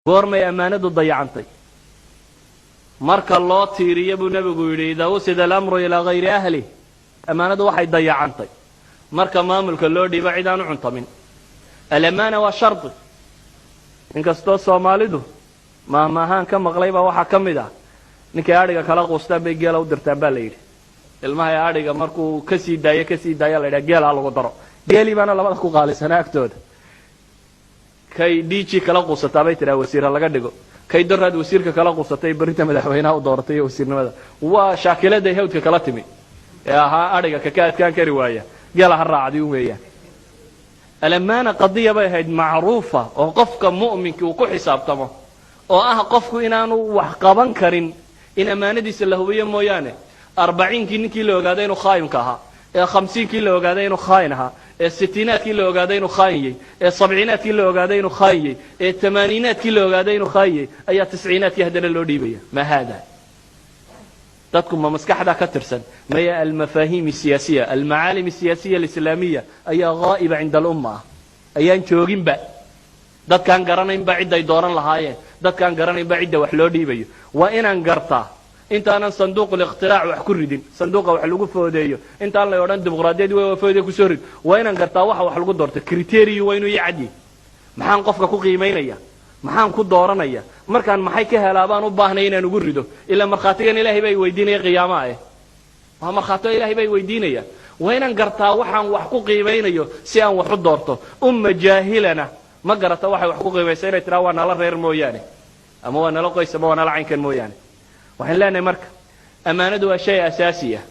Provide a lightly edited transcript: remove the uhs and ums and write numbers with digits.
Goormay ammaanadu dayacantay? Marka loo tiiriyo buu Nebigu yidhi, إذا وسد الأمر إلى غير أهله. Ammaanadu waxay dayacantay marka maamulka loo dhiibo cid aan u cuntamin. الأمانة waa shardi. Inkastoo Soomaalidu maahmaahaan ka maqlay baa waxaa ka mid ah, ninkay adhiga kala quustaan bay geela u dirtaan baa la yidhi. Ilmaha adhiga markuu kasii daayo, kasii daayo, la yidhaha geela ha lagu daro. Geelii baana labada ku qaalisanaa agtooda. Kay DG kala quusataa bay tidhaha wasiira laga dhigo. Kay daraad wasiirka kala quusatay berrinta madaxweynaha u dooratay iyo wasiirnimada. Waa shaakiladay hawdka kala timi ee ahaa adhiga kaka adkaan kari waaya geela ha raacdi un weeyaan. الأمانة قضية bay ahayd macruufa oo qofka mu'minka uu ku xisaabtamo, oo ah qofku inaanu wax qaban karin in ammaanadiisa la hubiyo mooyaane. 40-kii ninkii la ogaaday inuu khaayimka ahaa, ee 50-kii la ogaaday inuu khaayin ahaa, ee sitiinaadkii la ogaaday inuu khaayin yahay, ee sabciinaadkii la ogaaday inuu khaayin yahay, ee tamaaniinaadkii la ogaaday inuu khaayin yahay, ayaa tisciinaadkii haddana loo dhiibaya. ما هذا? Dadku ma maskaxda ka tirsan maya? المفاهيم السياسية، المعالم السياسية الإسلامية ayaa غائبة عند الأمة ah, ayaan jooginba. Dadkaan garanaynba cidday dooran lahaayeen, dadkaan garanaynba cidda wax loo dhiibayo. Waa inaan gartaa intaanan صندوق الاقتراع wax ku ridin, sanduuqa wax lagu foodeeyo, intaan lay odhan dimuqraadiyad way foode kusoo rid. Waa inaan gartaa waxa wax lagu doorto. Criteria waa inuu ii cadyahay. Maxaan qofka ku qiimaynaya? Maxaan ku dooranaya? Markaan maxay ka helaa baan u baahnay inaan ugu rido? Ilaa markhaatigan Ilaahay baa weydiinaya qiyaamaha. Eh, waa markhaato Ilahay baa weydiinaya. Waa inaan gartaa waxaan wax ku qiimaynayo si aan wax u doorto. Umma jaahilana ma garata waxay wax ku qiimaysa inay tiraa waa nala reer mooyaane, ama waa nala qoys, ama waa nala caynkan mooyaane. Waxaan leenahay marka ammaanadu waa shay asaasi ah.